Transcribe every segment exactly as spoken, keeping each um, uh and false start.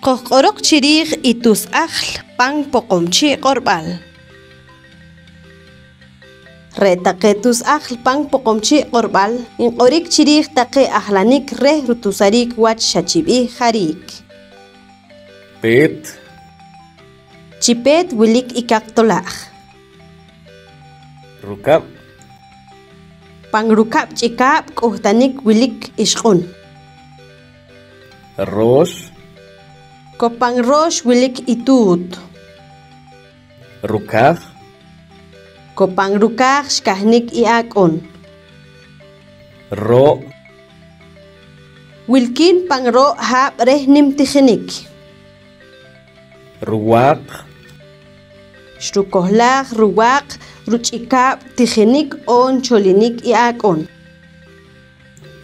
Qojq'oroq chi riij i tus ajl pan Poqomchi' q'orb'al. Re' taqe tus ajl pan Poqomchi' q'orb'al nq'orik chi riij taqe ajlanik reh rutusariik wach xa chi b'ih jariik. Peet. Chi peet wilik i kaq tola'j. Rukab'. Pan rukab' ch'ikaab' k'uhtanik wilik ixq'un. Roox. Ko pan roox wilik i tuut. Rukaaj. Ko pan rukaaj xkahnik i ak'un. Roo'. Wilkiin pan roo' haab' reh nim tijinik. Ruwaaq. Xrukohlaaj ruwaaq ruch'ikaab' tijinik oon cholinik i ak'un.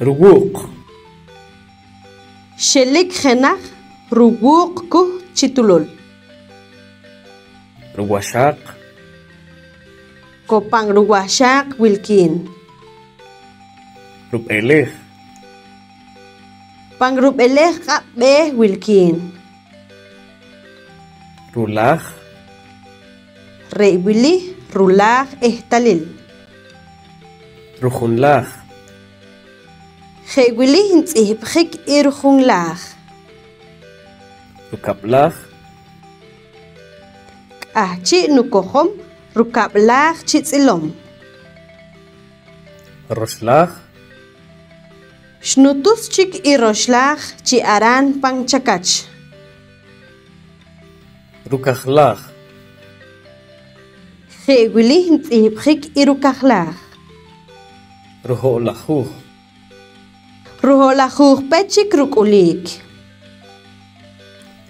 Ruwuuq. Xelik jenaj ruwuuq kuht chi tulul. Ruwaxaaq. Ko pan ruwaxaaq wilkiin. Rub'elej. Pan rub'elej q'ab' b'eeh wilkiin. Rulaaj. Re' wili rulaaj ehtalil. Rujunlaaj. Je' wili ntz'ihb'jik i rujunlaaj. Rukab'laaj. K'ahchi' nukojom rukab'laaj chi tz'ilom. Roxlaaj. Xnutus chik i roxlaaj chi araan pan chakach. Rukajlaaj. Je' wili ntz'ihb'jik i rukajlaaj. Ruho'lajuuj. Ruho'lajuuj pech chik ruk'uliik.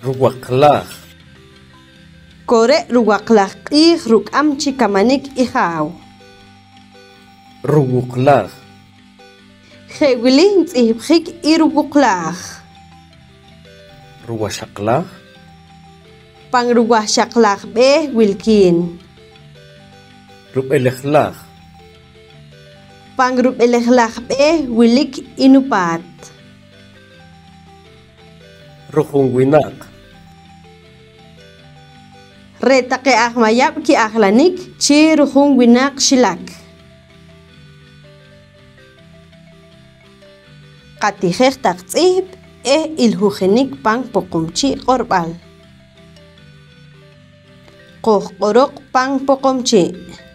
Ruwaqlaaj. Ko re' ruwaqlaj q'iij ruk'am chi kamanik i jaaw. Ruwuqlaaj. Je' wili ntz'ihb'jik i ruwuqlaaj. Ruwaxaqlaaj. Pan ruwaxaqlaaj b'eeh wilkiin. Rub'elejlaaj. Pan rub'elejlaaj b'eeh wilik i nupaat. Rujunwinaq. Re' taqe aj mayab' ki'ajlanik chi rujunwinaq xilak. Qatijej taq tz'ihb' eh ilhujinik pan Poqomchi' q'orb'al. Qojq'oroq pan Poqomchi'.